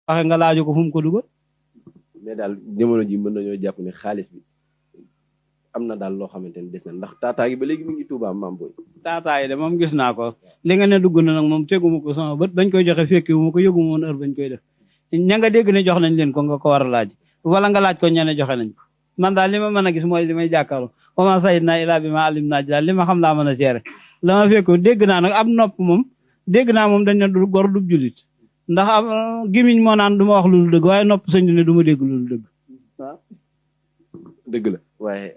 waxe nga laaju ko fu mu ko dugal. mais daal jamono ji mën nañoo jàpp ne xaalis bi am na daal loo xamante ni des na ndax taataa gi ba léegi mi ngi Tuubaa maam booy. taataa yi de moom gis naa ko li nga ne dugg na nag moom teguma ko sama bët bañ koy joxe fekki wu ma ko yëgu ma woon heure bañ koy def ña nga dégg ne jox nañ leen ko nga ko war a laaj wala nga laaj ko ñene joxe nañ ko man daal li ma mën a gis mooy li may jàkkaarloo wama sayid naa ilaa bi ma alim naa ji daal li ma xam laa mën a seere la ma fekk dégg naa nag ab nopp moom dégg naa moom dañ ne du gor du julit ndax am gimiñ moo naan du ma wax lu dul dëgg waaye nopp sëñ ne du ma dégg lu dul dëgg waaw dëgg la waaye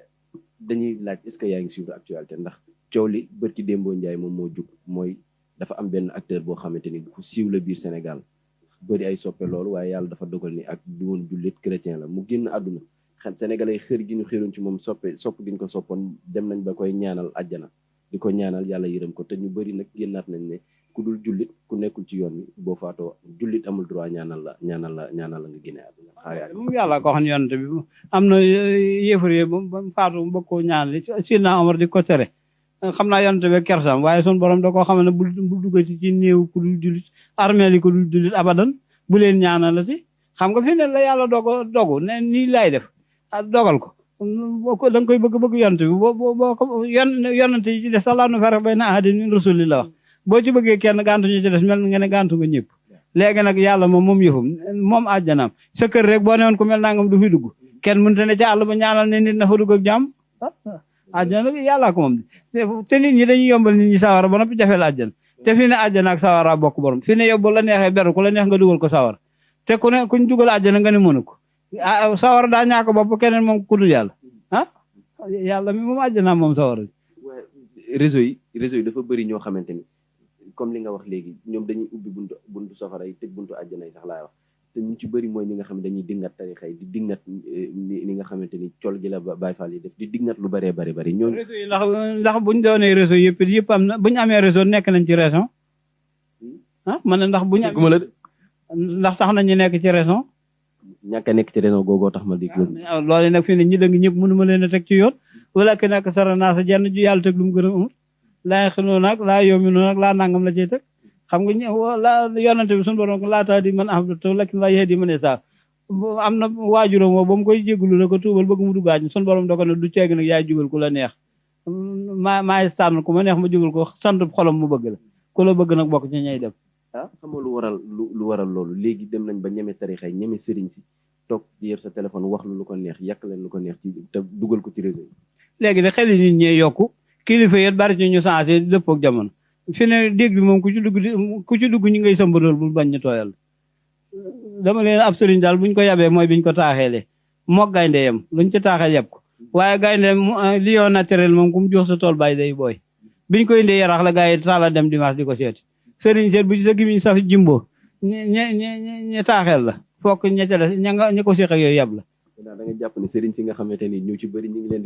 dañuy laaj est-ce que yaa ngi suivre actualité ndax coow li bërki Dembo Ndiaye moom moo jug mooy dafa am benn acteur boo xamante ni ku siiw la biir Sénégal bëri ay soppe loolu waaye yàlla dafa dogal ni ak du woon jullit chrétien la mu génn àdduna xel sénégalais xër gi ñu xëroon ci moom sopp gi ñu ko soppoon dem nañ ba koy ñaanal àjjana di ko ñaanal yàlla yërëm ko te ñu bëri nag génnaat nañ ne ku dul jullit ku nekkul ci yoon wi boo faatoo jullit amul droit ñaanal la nga génne àdduna xaar moom yàlla ko xam yonante bi am na yéefar yi ba faatu bëgg koo ñaanal Sidna Omar di ko tere xam naa yonante bi kersam waaye sun borom da koo xam ne bu duggati ci néew ku dul jullit armeel yi ku dul jullit abadan bu leen ñaanalati xam nga fi ne la yàlla dogu ne nii lay def dogal ko da nga koy bëgg yonante bi boo ko yonante yi ci des sax laa nu fere bay na ahadin min rasulillah wax boo ci bëggee kenn gàntu ñu ci des mel nga ne gàntu nga ñëpp léegi nag yàlla moom yëfum moom àjjanaam sa kër rek boo newoon ku mel nangam du fi dugg kenn mënut ne ci àll ba ñaanal ne nit na fa dugg ak jàmm àjjana bi yàllaa ko moom te nit ñi dañuy yombal nit ñi sawara ba noppi jafeel àjjana te fi ne àjjana ak sawara bokk borom fi ne yóbbu la neexee beru ku la neex nga dugal ko sawara te ku ne kuñ dugal àjjana nga ne mënu ko sawara daa ñaako bopp keneen moom ku dul yàlla yàlla mi moom àjjanaam moom sawara réseau yi dafa bëri ñoo xamante ni comme li nga wax léegi ñoom dañuy ubbi buntu safara yi tëj buntu àjjana yi sax laay wax te ñu ci bëri mooy ñi nga xam ne dañuy dingat tarixa yi di dingat ni nga xamante ni col gi la Baay Faal yi def di dingat lu bëree bëri ñooñu réseau yi ndax buñ doonee réseau yëpp am na buñu amee réseau nekk nañ ci raison man ne ndax buñu ndax tax nañ ñu nekk ci raison ñàkk a nekk ci raison googoo tax ma dégg loolu nag fi ne ñi dëng ñëpp mënu ma leen a teg ci yoon wala ki nekk sara naa sa jenn ju yàlla teg lu mu gën a amul laa xinoo nag laa yoomi noonu nag laa nangam la ciy teg xam nga la yonante bi suñu borom laataa di man ahbabtu lakin laa yahdi man yashaa am na waajuram woo ba mu koy jégalu la ko tuubal bëgg mu duggaaj suñu borom da ko ne du ceeg nag yaay jubal ku la neex maay tànn ku ma neex ma jubal ko sant xolam mu bëgg la ku la bëgg nag bokk ci ñay dem xam nga lu waral loolu léegi dem nañ ba ñeme tarixa yi ñeme sëriñ si toog yor sa téléphone wax lu ko neex yàq leen lu ko neex ci te dugal ko ci réseau yi léegi de xel yi nit ñee yokku kilifa yi bari ci ñu changé dëppoo ak jamono fi ne dégg bi moom ku ci dugg ñi ngay sëmbalool bul bañ ñu tooyal dama leen ab sëriñ daal buñ ko yabee mooy biñ ko taaxeele mook gaynde yam luñ ci taaxeel yab ko waaye gaynde lion naturel moom ku mu jox sa tool bàyyi day booy biñ koy indee yarax la gaa yi taala dem dimanche di ko seeti sëriñ seet bu ci sa gimiñ saf jimbo ñe taaxeel la fokk ña ca des ña ko séq ak yooyu yab la da nga jàpp ne sëriñ si nga xamante ni ñu ci bëri ñu ngi leen